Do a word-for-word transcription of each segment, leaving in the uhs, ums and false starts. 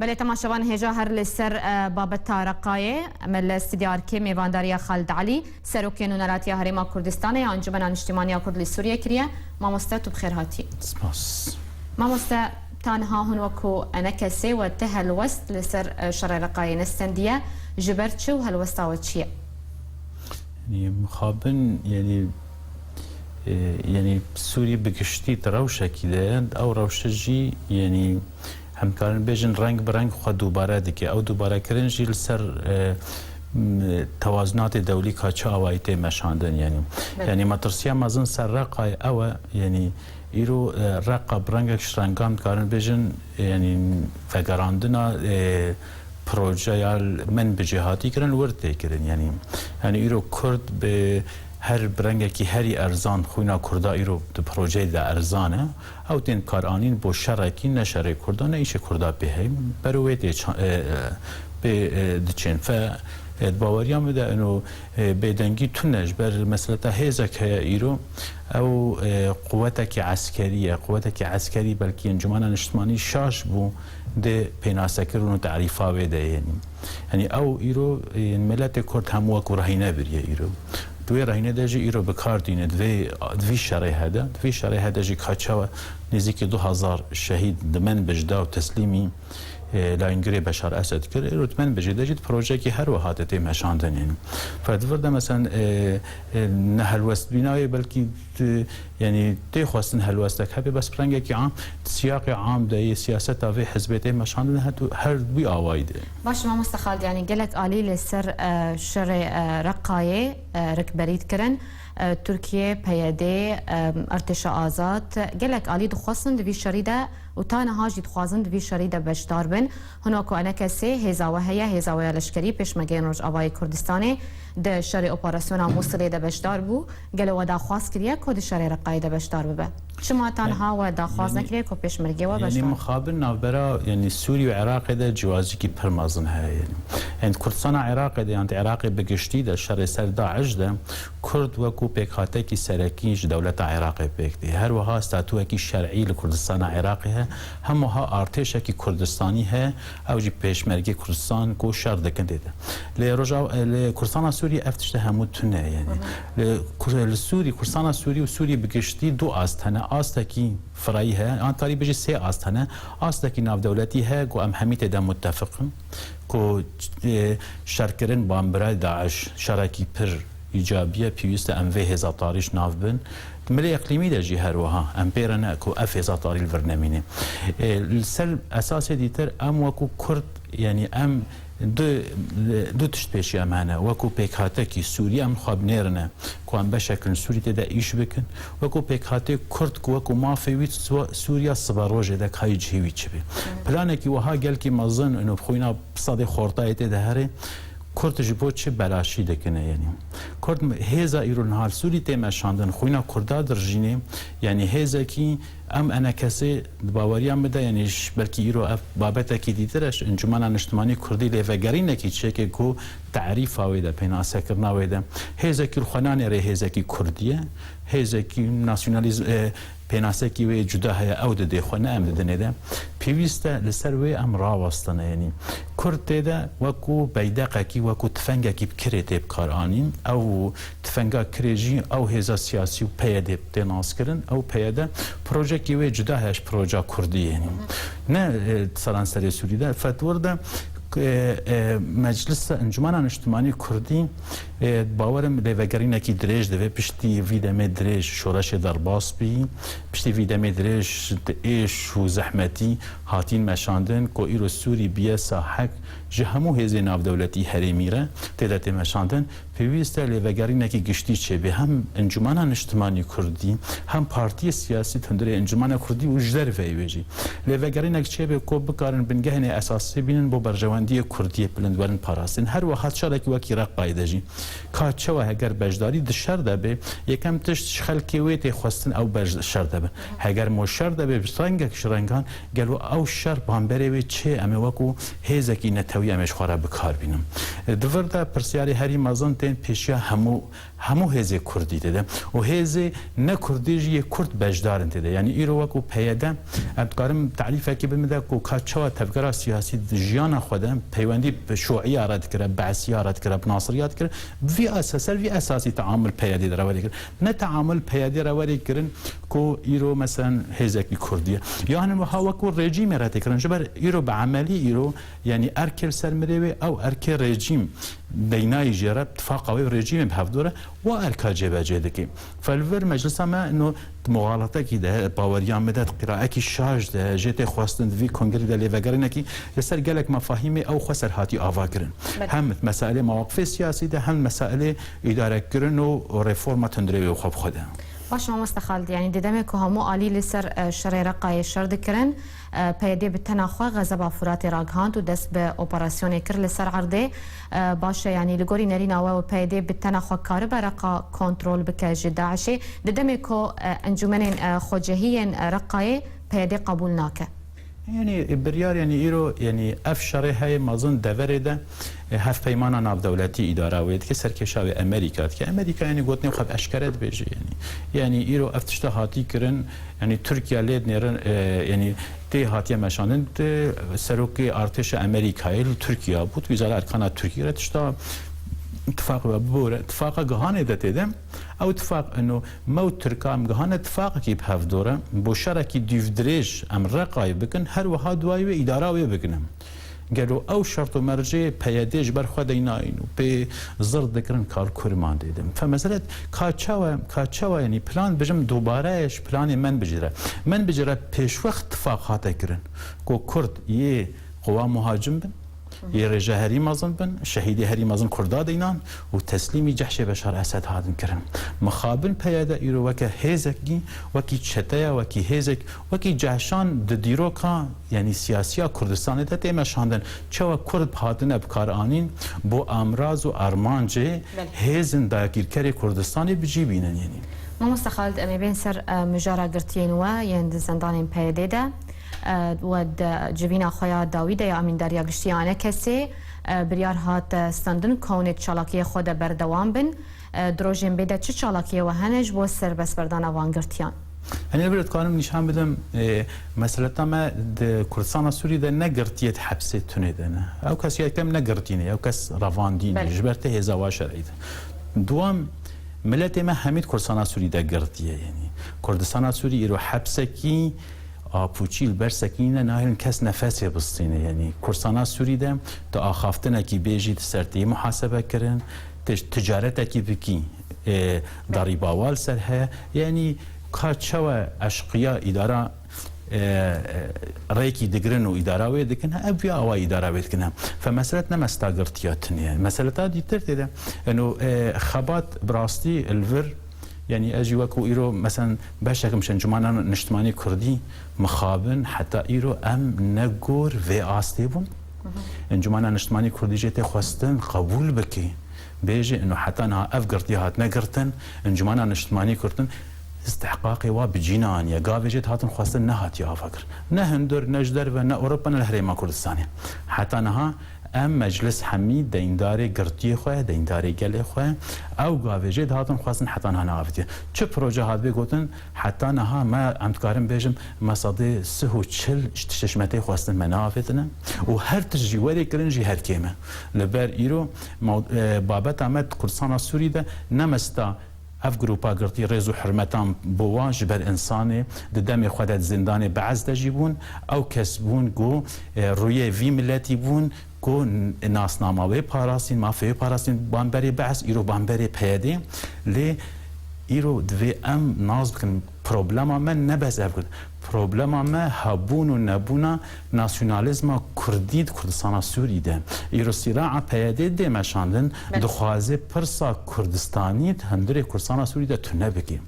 Belê, temaşevan, hêja her li ser, e, babeta Reqayê. Me li stûdya Arkê mêvandariya Xalid Elî, Serokê Nûneratiya Herêma Kurdistanê ya Encûmena Niştimanî ya Kurd li Sûriyê kiriye. Mamoste, tu bi xêr hatî. Spas. Mamoste, ta niha hûn wekû enekesê we ti helwest li ser, e, şerê Reqayê nestendiye. Ji ber çi û helwesta we çi ye? Yanî mixabin, yanî, e, yanî Sûrî bi giştî di rewşekî de ye. Ew rewşe jî, yanî, em dikarin bêjin reng bi reng xwe dubare dike. Ew dubarekirin jî li ser, e, m, tewazunatê dewlî ka çi awayî tê meşandin, yanî. Belê. Yanî metirsiya mezin ser Reqayê ew e, yanî îro, e, Reqa bi rengek ji rengan dikarin bêjin, e, yanî vegerandina, e, projeya li Menbicê hatî kirin, li wir tê kirin. Yanî, yanî îro Kurd bi her bi rengekî herî erzan xwîna Kurda îro di projeyê de erzan e. Ew tên karanîn bo şerekî, ne şerê Kurda, ne îşê Kurda pê heye. Bero wê tê ça-, e, e, pê, e, diçên. Fe, e, di baweriya min de ino, e, bêdengî tune ji ber meseleta hêzek heye îro. Ew, e, quwetekî eskerî ye. Quwetekî eskerî belkî Encûmena Niştimanî şaş bû di pênasekirin û tarîfa wê de, yanî. Yanî ew îro, e, miletê Kurd hemû wekû rehîne biriye îro. Di wê rehîne de jî îro bi kar tîne, di vê, di vî şerê hede, di vî şerê hede jî ka çawa nêzîkî du hezar şehîd di Menbic da û teslîmî, e, layîngirê Beşar Esed kir. Îro di Menbicê de jî di projeyekî her wiha de tê meşandin, yanî. Fe di vir de, meselen, e, e, nehelwestbîna wê belkî, e, yanî tê xwestin helwestek hebe, bes bi rengekî am, di siyaqê am de yê siyaseta vê hizbê tê meşandin, her du-, her wî awayî de. Baş, mamoste Xalid, yanî gelek alî li ser, e, şerê, e, Reqayê, e, rikberî dikirin. E, Tirkiye, P Y D, e, Artêşa Azad, gelek alî dixwestin di vî şerî de û ta niha jî dixwazin di vî şerî de beşdar bin. Hûn wekû enekesê hêza we heye, hêza we ya leşkerî, Pêşmergeyên Rojavayê Kurdistanê di şerê operasyona Mûsilê de beşdar bû. Gelo we daxwaz kiriye ku di şerê Reqayê de beşdar bibe? Çima ta niha we daxwaz nekiriye ku pêşmergê we beşdar? Yanî mixabin navbera, yanî Sûrî û Iraqê de cîwazîkî pir mezin heye, yanî. Yanî di Kurdistana Iraqê de, yan di Iraqê bi giştî de, şerê ser DAIŞ de, Kurd wekû pêkhatekî serekî ji dewleta Iraqê pêk tê. Her wiha statûyekî şer'î li Kurdistana Iraqê heye, hem wiha artêşekî Kurdistanî heye, ew jî Pêşmergê Kurdistan ku şer dikin tê de. Lê Rojav-, lê Kurdistana Sûrî ev tişte hemû tune ye, yanî. Li Kur-, li Sûrî, Kurdistana Sûrî û Sûrî bi giştî du ast hene. Astekî firayî heye, an karî bêjî sê ast hene. Astekî navdewletî heye ku em hemî tê de muttefiq in. Ku, e, şerkirin bambira DAIŞ, şerekî pir îcabî ye, pêwîst e em vê hêza tarî ji nav bin. Di milê îqlîmî de jî her wiha em pê re ne ku ev hêza tarî li vir nemîne. E, li ser esasê dîtir em wekû Kurd, yanî em du, du tişt pêşiya me hene. Wekû pêkhatekî Sûrî em xwe binêrine ku em beşek li Sûrî tê de îş bikin. Wekû pêkhatê Kurd ku wekû mafê wî Sû-, Sûriya sibe rojê de kayî cihê wî çi be. Planekî wiha gelkî mezin û xwîna sedê xortayê tê de herê, Kurd ji bo çi belaşî dikine, yanî. Kurd hêza îro niha li Sûrî tê meşandin, xwîna Kurda dirjînê, yanî hêzekî em enekesê di baweriya min de, yanî ş-, belkî îro ev babetekî dîtir e, ji Encûmena Niştimanî Kurdî lêvegerînekî çêke ku tarîfa wê de, pênasekirina wê de, hêzekî li xwe nanêrê hêzekî Kurdî ye, hêzekî nasyonalîz-, e, pênasekî wê cuda heye, ew didê xwe, ne em didinê de. Pêwîst e li ser wê em rawestine, yanî Kurd tê de wekû beydeqekî, wekû tifengekî bi kirê tê bi kar anîn. Ew tifenga kirê jî ew hêza siyasî û P Y D tê naskirin. Ew P Y D projekî wê cuda heye ji proja Kurdî, yanî. Ne, e, seranserê Sûrî de, fetwir de, e, e, Meclisa Encûmena Niştimanî Kurdî, e, bawerim lêvegerînekî dirêj divê, piştî vî demê dirêj şoreşê derbas bî, piştî vî demê dirêj di êş û zehmetî hatîn meşandin, ku îro Sûrî biye sahek ji hemû hêzên navdewletî herêmî re tê de tê meşandin. Pêwîst e lêvegerînekî giştî çêbê, hem Encûmena Niştimanî Kurdî, hem partiyê siyasî di hundirê Encûmena Kurdî û ji derveyî wê jî. Lêvegerînek çêbê ku bikarin bingehên esasî bînin bo berjewendiyê Kurdiyê bilind werin parastin. Her wiha şerekî wekî Reqayê de jî. Ka çawa heger beşdarî di şer de bê, yekem tişt ji xelkê wê tê xwestin ew ber-, şer de bin. Heger mo şer de bê, bi rengek ji rengan, gelo ew şer bamberê wê çi ye? Em ê wekû hêzekî netewî em ê ji xwe re bi kar bînin. Di vir de pirsyarê herî mezin bên pêşiya hemû, hemû hêzê kurdî tê de. Û hêzê ne kurdî jî yê kurd beşdar in tê de. Yanî îro wekû P Y D, em dikarim tarîfekî bim de ku ka çawa tevgera siyasî di jiyana xwe de peywendî bi şûîya re dikire, bi be'siya re dikire, bi nasiriya dikire, vî esa-, ser vî esasî teamul P Y D de re werê kir. Ne teamul P Y D re werê kirin ku îro, meselen, hêzekî kurdî ye. Yan wiha wekû rejîmê re tê kirin. Ji ber îro bi emelî îro, yanî erkê li ser mirê wê, ew erkê rejîm deynayî jê re, tifaqa wê û rejîmê bi hevdû re, wa erka cêbecê dike. Fe li vir meclisa me ino di muxalatekî de, baweriya me de, di qîraekî şaş de, jê tê xwestin di vî kongrî de lêvegerînekî li ser gelek mefahîmê ew xwe ser hatî ava kirin. Belê. Hem meselê mewaqifê siyasî de, hem meselê îdarekirin û reforma tundrêwê xwe bi xwe de. Baş, mamoste Xalid, yanî di demê ku hemû alî li ser, e, şerê Reqayê şer dikirin, e, P Y D bi tena xwe xezeba Furatê ragihand û dest bi operasyonê kir li ser erdê. E, baş e, yanî li gorî nerîna we û P Y D bi tena xwe karibe Reqa kontrol bike ji DAIŞê, di demê ku, e, encûmenên, e, xwecihî yên, e, Reqayê P Y D qebûl nake. Yanî biryar, yanî îro, yanî ev şerê heye mezin deverê de, e, hevpeymana navdewletî îdara wê dike, serkêşa wê Amerîka dike. Amerîka, yanî gotinê xwe bi eşkere dibêje, yanî. Yanî îro ev tişta hatî kirin, yanî Tirkiye lê dinêrin, e, yanî tê hatiye meşandin, di serokê artêşa Amerîkayê li Tirkiye bû, di wîzara erkana Tirkiye re tişta tifaq ve bibore, tifaqa gihanê de tê de. Ew tifaq ino me û Tirka em gihane tifaqekî bi hevdû re, bo şerekî dûvdirêj em Reqayê bikin, her wiha duayê wê îdara wê bigine. Gelo ew şert û mercê P Y D ji ber xwe deynayîn û pê zir dikirin kar kurman dê din. Fe mesele ka çawa, ka çawa, yanî plan bijim dubare ji planê men bijire. Men bijire pêşwext tifaq hate kirin ku Kurd yê quwa muhacim bin, yê rêje herî mezin bin, şehîdê herî mezin Kurda deynan û teslîmî cehşê Beşar Esed hatin kirin. Mixabin P Y D îro weke hêzekî, wekî çeteya, wekî hêzek, wekî cehşan di dîroka, yanî siyasiya Kurdistanê de tê meşandin. Çawa Kurd hatine bikaranîn bo amraz û armancê Belê. hêzin dagîrkerê Kurdistanê bi cî bînin, yanî. Mamoste Xalid, em ê bên ser, e, mijara girtiyên we yên di zendanên P Y D de. E, we di civîna xwe ya dawî de ya Amîndariya Giştî ya ENKSê, e, biryar hat, e, standin ku hûn ê di çalakiyê xwe de berdewam bin. E, di rojên bê de çi çalakiyê we hene ji bo serbestberdana van girtiyan? Em ê vir dikarim nîşan bidim, e, meseleta me di Kurdistana Sûrî de ne girtiyê di hepsê tunê de ne. Ew kes ya yekem ne girtî ne, ew kes revandî ne, Belê. ji ber tê hêza wa şerî de. Duwam, miletê me hemî di Kurdistana Sûrî de girtî ye, yanî. Kurdistana Sûrî îro hepsekî, apûçî li ber sekînî ne, nahêlin kes nefesê bistîne. Yanî Kurdistana Sûrî de tu axaftinekî bê jî di ser tê muhasebe kirin, tê ticaretekî bikî, e, derîba wa li ser heye. Yanî ka çawa eşqiya îdara, e, e, rêkî digirin û îdara wê dikin, ev ya awa îdara wê dikin. Fe meselet ne meseta girtiya tunê ye. Meseleta dîtir tê de. Eno, e, xebat bi rastî li vir Yanî ez jî wekû îro, meselen, beşek im ji Encûmena Niştimanî Kurdî mixabin, heta îro em ne gor vê astê bûn. Encûmena Niştimanî Kurdî jê tê xwestin qebûl bike. Bêje, ino heta niha ev girtiye hatine girtin, Encûmena Niştimanî Kurdin istihqaqê wa bi cî neaniye. Gavê jê dihatin xwestin nehatiye avakirin. Ne hundir, ne ji derve, ne Ewropa, ne li Herêma Kurdistanê. Heta niha Em meclis hemî deyndarê girtiyê xwe, deyndarê gelê xwe, ew gavê jê dihatin xwestin heta niha neavêtiye. Çi proje hatibê gotin, heta niha me, em dikarin bêjin, me sedê sih û çil ji tiştê ji me tê xwestin me neavêtine û her tişt jî werê kirin jî her kêm e. Li ber îro maw-, e, babeta me di Kurdistana Sûrî de ne mesta Ev grûpa girtî rêz û hurmetan bo wan ji ber însanê di demê xwe de di zindanê Be'ez de jî bûn. Ew kes bûn ku, e, rûyê vî miletî bûn ku n-, nasnama wê parastîn, mafê wê parastîn bamberê Be'ez, îro bamberê P Y D. Lê îro divê em nas bikin, problema me ne bes ev ku Problema me hebûn û nebûna nasyonalîzma kurdî di Kurdistana Sûrî de. Îro sîraa P Y D dê meşandin, Belê. dixwaze pirsa Kurdistanî di hundirê Kurdistana Sûrî de tune bike.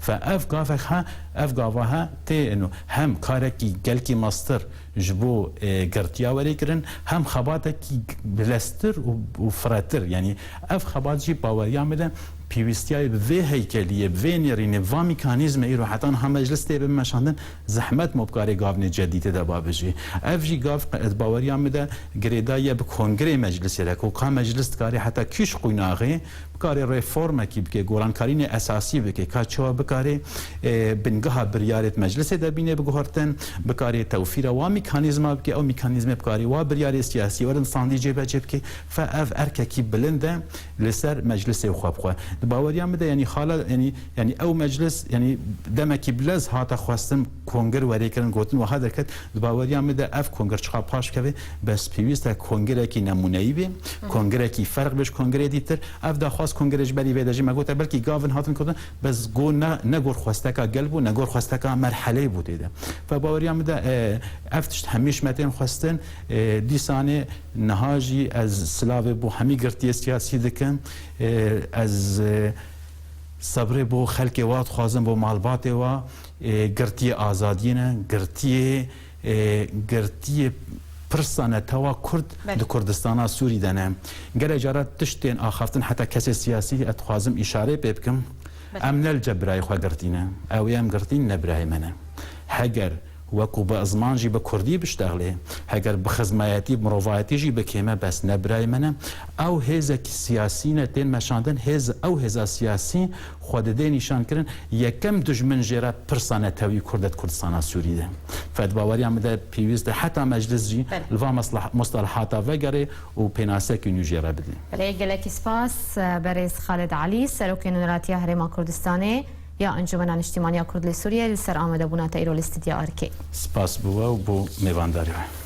Fe ev gavek he, ev gava he tê ino hem karekî gelkî mestir ji bo, e, girtiya werê kirin, hem xebatekî bileztir û, û firehtir. Yanî ev xebat jî baweriya min de pêwîstiya bi vê heykeliyê, bi vê nêrînê, bi van mîkanîzme îro heta niha meclis tê bimeşandin, zehmet me bikare gavnê cedî tê de babijî. Ev jî gav, e, baweriya min de girêdayî ye bi kongrê meclisê de, ku ka meclis dikare heta kîş qunaxê, bikarê reformekî bike, gorankarînê esasî bike, ka çawa bikarê, e, bingeha biryarêt meclisê de bîne biguhertin, bikarê tewfîra wa mîkanîzma bike, ew mîkanîzmê bikarê wa biryarê siyasî werin sandî cêbecê bike. Fe ev erkekî bilind e li ser meclisê xwe bi xwe. Di baweriya min de, yanî xala, yanî, yanî ew meclis, yanî demekî bilez hate xwestin, kongir werê kirin, gotin wiha derket, di baweriya min de ev kongir çiqa paş keve, bes pêwîst e kongirekî nemûneyî bê, kongirekî ferq bê ji kongirê dîtir. Ev daxwaz kongirê ji berî vê de jî me gote, belkî gavin hatin gotin, bes go ne, ne gor xwesteka gel bû, ne gor xwesteka merheleyê bû tê de. Ve baweriya min de, e, ev tişt hemî ji me tên xwestin, e, dîsanê niha jî ez silavê bo hemî girtiyê siyasî dikim. E, ez, e, sebrê bo xelkê wa dixwazim, bo malbatê wa, e, girtiyê azadiyê ne, girtiyê, e, girtiyê pirsa netewa Kurd Belê. di Kurdistana Sûrî de ne. Gelek cara tişt tên axaftin, heta kesê siyasî ez dixwazim îşareyê pê bikim. Belê. Em ne li cem birayê xwe girtî ne. Ew ê em girtîn ne birayê me ne. Heger wekû bi ziman jî bi kurdî biştexlê, heger bi xizmayetî, bi mirovayetî jî bikê me, bes ne birayê me ne. Ew hêzekî siyasî ne tên meşandin, hêz, ew hêza siyasî xwe didê nîşan kirin, yekem dijmin jê re pirsa netewî Kurd e di Kurdistana Sûrî de. Fe di baweriya min de pêwîst e heta meclis jî Belê. li van meslah-, mustalahata vegerê û pênasekî nû jê re bidê. Belê, gelekî spas, berêz Xalid Elî, Serokê Nûneratiya Herêma Kurdistanê ya Encûmena Niştîmaniya Kurd li Sûriyê, li ser amadebûna te îro li Stûdya Arkê. Spas bo we û bo mêvandarî we.